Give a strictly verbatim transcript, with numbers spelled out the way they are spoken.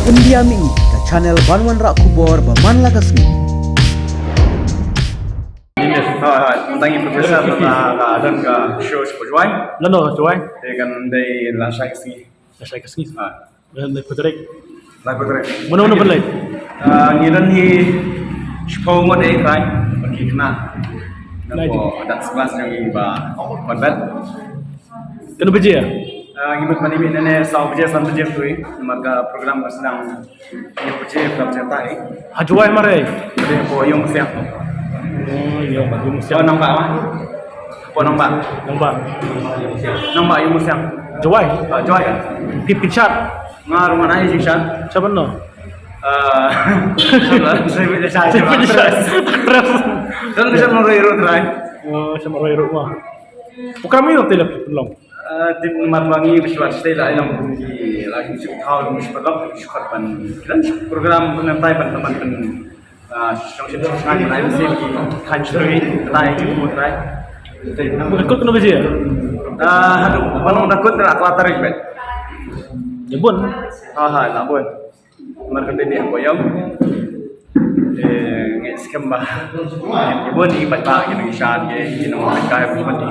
India Mih, ka channel ban wanrah khubor ba man la ka sngi. Hooid, hooid. Mynta ngi professor, mynta ka don ka show sha Jowai. Lano Jowai? Te kan dei la shai ka sngi. La shai ka sngi. Hooid. Ban leit putrik. Lai putrik. Mano mano ban leit? Ah, ngi don hi shiphew ngut, eh, trai. Ba ki khynnah. Nai. Nangko dance class jong ngi ba convent. Kano baje? Ah, ngi mut ban ïa mih nane saw baje, san baje tui. Namar ka program ka sdang ïa baje, program jata hi. Ha Jowai mare. Baje po yung siang. Oh, yung, yung siang. Oh, nampak mah. Po nampak. Nampak. Nampak yung siang. Jowai. Ah, Jowai. Phi phi shat. Nga ruh nga nai jingshan. Sha ban no? Ah, sha ban, sha ban, sha ban. Sha ban, sha ban. Terus. Terus sha ban roi ruh trai. Oh, sha ban roi ruh mah. Program ïa te la pynlong. Ah, tip namar ba ngi bishwat stay la ilong ki la ki shu thaw, shu pat long, shu pat ban. Kilan program pynlong tai ban ban ban. Ah, shong shin shong ngai ban ai bisi ki kan shu ri tai ki mu trai. Kut kano baje? Ah, haduh ban long da kut trai, kla tarik bet. Ïa bun. Ah, ha, la bun. Mar ka dei ni hapoh ïong. Eh, ngi skhem ba. Ïa bun ni pat ba ki ngi shan ki, ki nong kai bun ni.